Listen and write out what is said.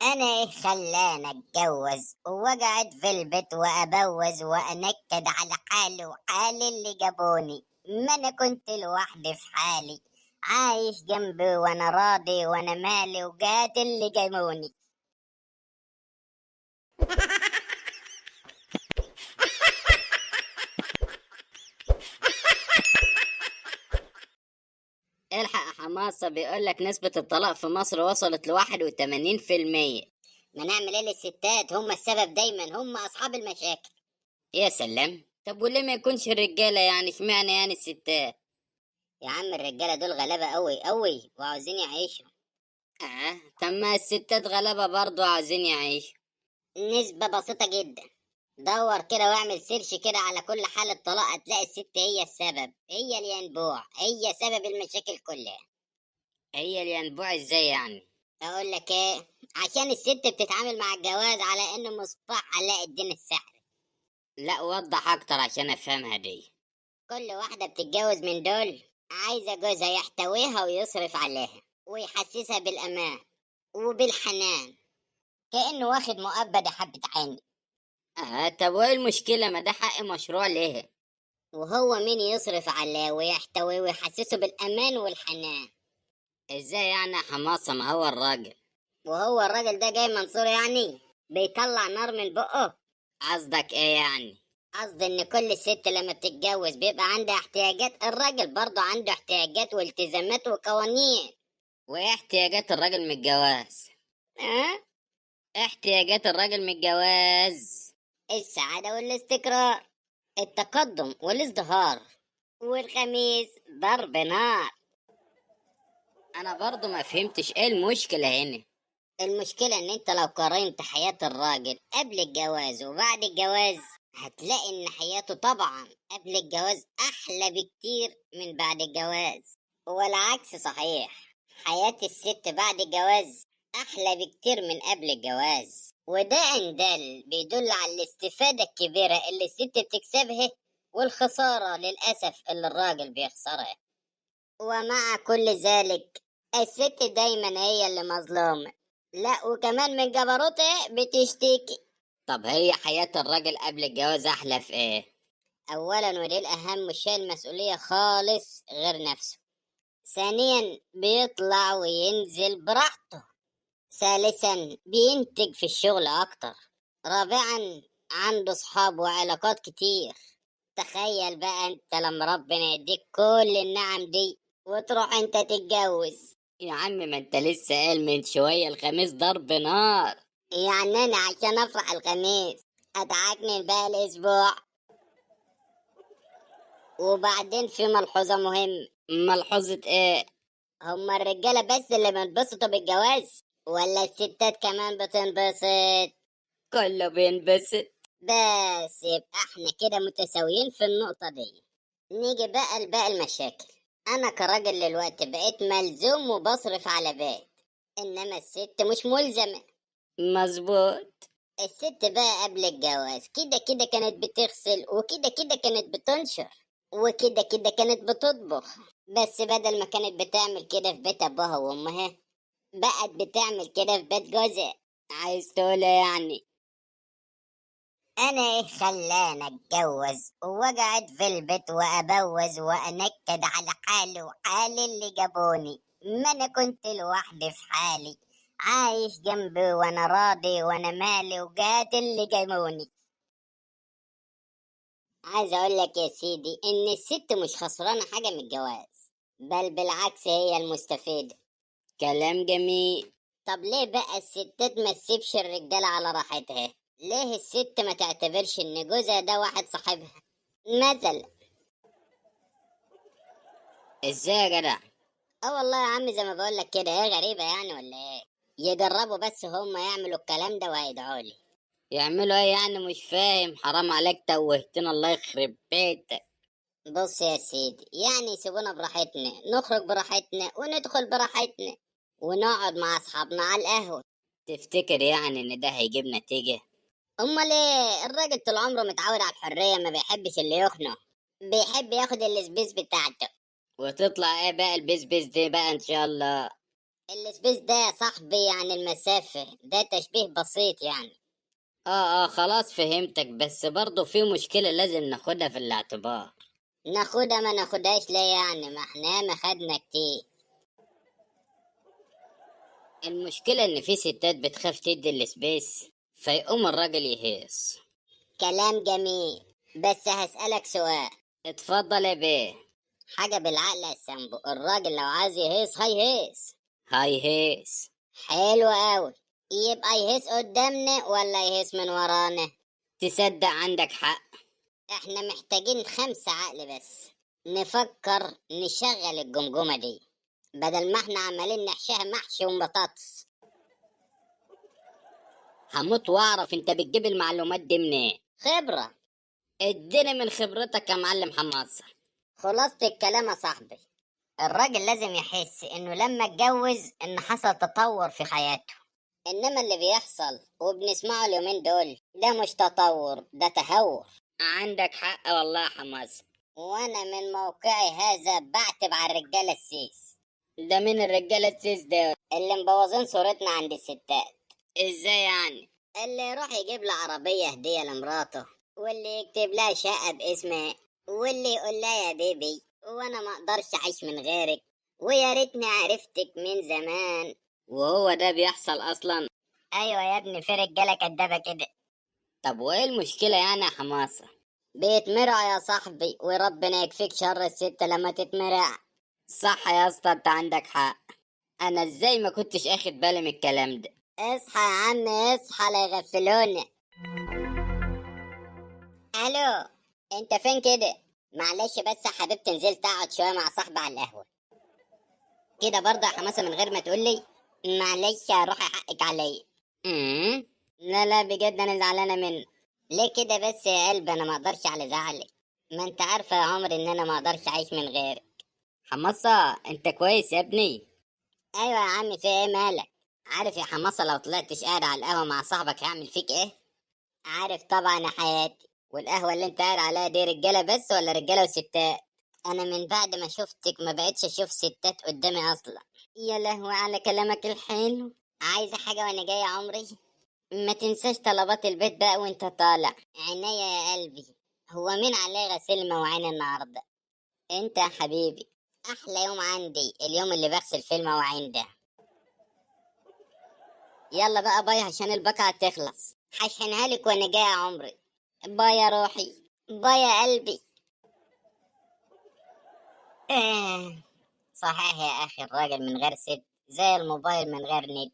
انا ايه خلاني اتجوز واقعد في البيت وابوز وانكد على حالي وحال اللي جابوني؟ ما انا كنت لوحدي في حالي، عايش جنبي وانا راضي وانا مالي وجات اللي جابوني. الحق يا حماصة، بيقولك نسبة الطلاق في مصر وصلت ل81%. ما نعمل ايه للستات؟ هم السبب دايما، هم اصحاب المشاكل. يا سلام، طب وليه ما يكونش الرجالة يعني؟ اشمعنى يعني الستات؟ يا عم الرجالة دول غلابة قوي قوي وعاوزين يعيشوا. طب ما الستات غلابة برضو عاوزين يعيشوا. نسبة بسيطة جدا، دور كده واعمل search كده على كل حالة طلاق، هتلاقي الست هي السبب، هي الينبوع، هي سبب المشاكل كلها. هي الينبوع ازاي يعني؟ اقول لك ايه، عشان الست بتتعامل مع الجواز على انه مصباح علاء الدين السحري. لا وضح اكتر عشان افهمها دي. كل واحدة بتتجوز من دول عايزة جوزها يحتويها ويصرف عليها ويحسسها بالامان وبالحنان، كأنه واخد مؤبد حبة عين. طب وايه المشكلة؟ ما ده حق مشروع ليه. وهو مين يصرف عليه ويحتويه ويحسسه بالأمان والحنان؟ ازاي يعني يا حماصة؟ ما هو الراجل. وهو الراجل ده جاي منصور يعني بيطلع نار من بقه؟ قصدك ايه يعني؟ قصدي ان كل ست لما بتتجوز بيبقى عندها احتياجات، الراجل برضه عنده احتياجات والتزامات وقوانين. وايه احتياجات الراجل من الجواز؟ اه؟ احتياجات الراجل من الجواز السعادة والاستقرار، التقدم والازدهار، والخميس ضرب نار. انا برضو ما فهمتش ايه المشكلة هنا. المشكلة ان انت لو قارنت حياة الراجل قبل الجواز وبعد الجواز هتلاقي ان حياته طبعا قبل الجواز احلى بكتير من بعد الجواز، والعكس صحيح، حياة الست بعد الجواز احلى بكتير من قبل الجواز. وده ان دل بيدل على الاستفادة الكبيرة اللي الست بتكسبها والخسارة للأسف اللي الراجل بيخسرها. ومع كل ذلك الست دايما هي اللي مظلومة، لا وكمان من جبروتها بتشتكي. طب هي حياة الراجل قبل الجواز أحلى في إيه؟ أولا ودي الأهم، مش شايل مسؤولية خالص غير نفسه. ثانيا بيطلع وينزل براحته. ثالثا بينتج في الشغل أكتر. رابعا عنده صحاب وعلاقات كتير. تخيل بقى انت لما ربنا يديك كل النعم دي وتروح انت تتجوز. يا عم ما انت لسه قال من شوية الخميس ضرب نار. يعني انا عشان افرح الخميس اتعكنن بقى الاسبوع. وبعدين في ملحوظة مهمة. ملحوظة ايه؟ هما الرجالة بس اللي بينبسطوا بالجواز ولا الستات كمان بتنبسط؟ كله بينبسط. بس يبقى احنا كده متساويين في النقطة دي. نيجي بقى لباقي المشاكل. انا كراجل دلوقتي بقيت ملزوم وبصرف على بيت، انما الست مش ملزمة. مظبوط. الست بقى قبل الجواز كده كده كانت بتغسل، وكده كده كانت بتنشر، وكده كده كانت بتطبخ، بس بدل ما كانت بتعمل كده في بيت ابوها وامها بقت بتعمل كده في بيت جوزها. عايز تقول ايه يعني؟ انا ايه خلاني اتجوز واقعد في البيت وابوز وانكد على حالي وحال اللي جابوني؟ ما انا كنت لوحدي في حالي، عايش جنبي وانا راضي وانا مالي وجات اللي جابوني. عايز اقول لك يا سيدي ان الست مش خسرانه حاجه من الجواز، بل بالعكس هي المستفيده. كلام جميل. طب ليه بقى الستات ما تسيبش الرجاله على راحتها؟ ليه الست ما تعتبرش ان جوزها ده واحد صاحبها مثلا؟ ازاي يا جدع؟ والله يا عم زي ما بقول لك كده، ايه غريبه يعني ولا ايه؟ يجربوا بس هم يعملوا الكلام ده وهيدعوا لي. يعملوا ايه يعني؟ مش فاهم. حرام عليك توهتنا، الله يخرب بيتك. بص يا سيدي، يعني يسيبونا براحتنا، نخرج براحتنا وندخل براحتنا ونقعد مع اصحابنا على القهوه. تفتكر يعني ان ده هيجيب نتيجه؟ امال ايه؟ الراجل طول عمره متعود على الحريه، ما بيحبش اللي يخنقه، بيحب ياخد ال space بتاعته. وتطلع ايه بقى ال space دي بقى ان شاء الله؟ ال space ده يا صاحبي يعني المسافة، ده تشبيه بسيط يعني. خلاص فهمتك، بس برضه في مشكلة لازم ناخدها في الاعتبار. ناخدها ما ناخدهاش ليه يعني؟ ما احنا ما خدنا كتير. المشكلة ان في ستات بتخاف تدي ال space فيقوم الراجل يهيص. كلام جميل، بس هسألك سؤال. اتفضل يا بيه. حاجة بالعقل يا سامبو، الراجل لو عايز يهيص هيهيص. هيهيص. حلو قوي، يبقى يهيص قدامنا ولا يهيص من ورانا؟ تصدق عندك حق. احنا محتاجين 5 عقل بس نفكر نشغل الجمجمة دي بدل ما احنا عمالين نحشيها محشي وبطاطس. هموت واعرف انت بتجيب المعلومات دي منين. خبرة. اديني من خبرتك يا معلم حماصة. خلاصة الكلام يا صاحبي، الراجل لازم يحس انه لما اتجوز ان حصل تطور في حياته، انما اللي بيحصل وبنسمعه اليومين دول ده مش تطور، ده تهور. عندك حق والله يا حماصة. وانا من موقعي هذا بعتب على الرجالة السيس. ده مين الرجالة السيس ده؟ اللي مبوظين صورتنا عند الستات. ازاي يعني؟ اللي يروح يجيب له عربية هدية لمراته، واللي يكتب لها شقة باسمها، واللي يقول لها يا بيبي وانا ما اقدرش اعيش من غيرك، ويا ريتني عرفتك من زمان. وهو ده بيحصل اصلا؟ ايوه يا ابني، في رجالة كدابة كده. طب وايه المشكلة يعني يا حماصة؟ بيتمرع يا صاحبي، وربنا يكفيك شر الست لما تتمرع. صح يا اسطى، انت عندك حق. انا ازاي ما كنتش اخد بالي من الكلام ده؟ اصحى يا عم، اصحى لا يغفلونا. الو، انت فين كده؟ معلش بس يا حبيبتي، نزلت اقعد شويه مع صاحبي على القهوه. كده برضه يا حماسه من غير ما تقولي؟ معلش يا روحي، حقك عليا. لا لا بجد انا زعلانه منه. ليه كده بس يا قلبي؟ انا ما اقدرش على زعلك، ما انت عارفه يا عمري ان انا ما اقدرش اعيش من غيرك. حماسه انت كويس يا ابني؟ ايوه يا عمي، في ايه مالك؟ عارف يا حماسه لو طلعتش قاعد على القهوه مع صاحبك هيعمل فيك ايه؟ عارف طبعا يا حياتي. والقهوه اللي انت قاعد عليها دي رجاله بس ولا رجاله وستات؟ انا من بعد ما شفتك ما بقتش اشوف ستات قدامي اصلا. يا لهوي على كلامك الحلو. عايزه حاجه وانا جايه يا عمري؟ ما تنساش طلبات البيت بقى وانت طالع. عينيا يا قلبي. هو مين عليه غسيل مواعين النهارده؟ انت يا حبيبي. احلى يوم عندي اليوم اللي بغسل فيه المواعين ده. يلا بقى bye عشان البقعه تخلص. هشحنها لك وانا جايه يا عمري. bye يا روحي، bye يا قلبي. صحيح يا اخي، الراجل من غير ست زي الموبايل من غير نت.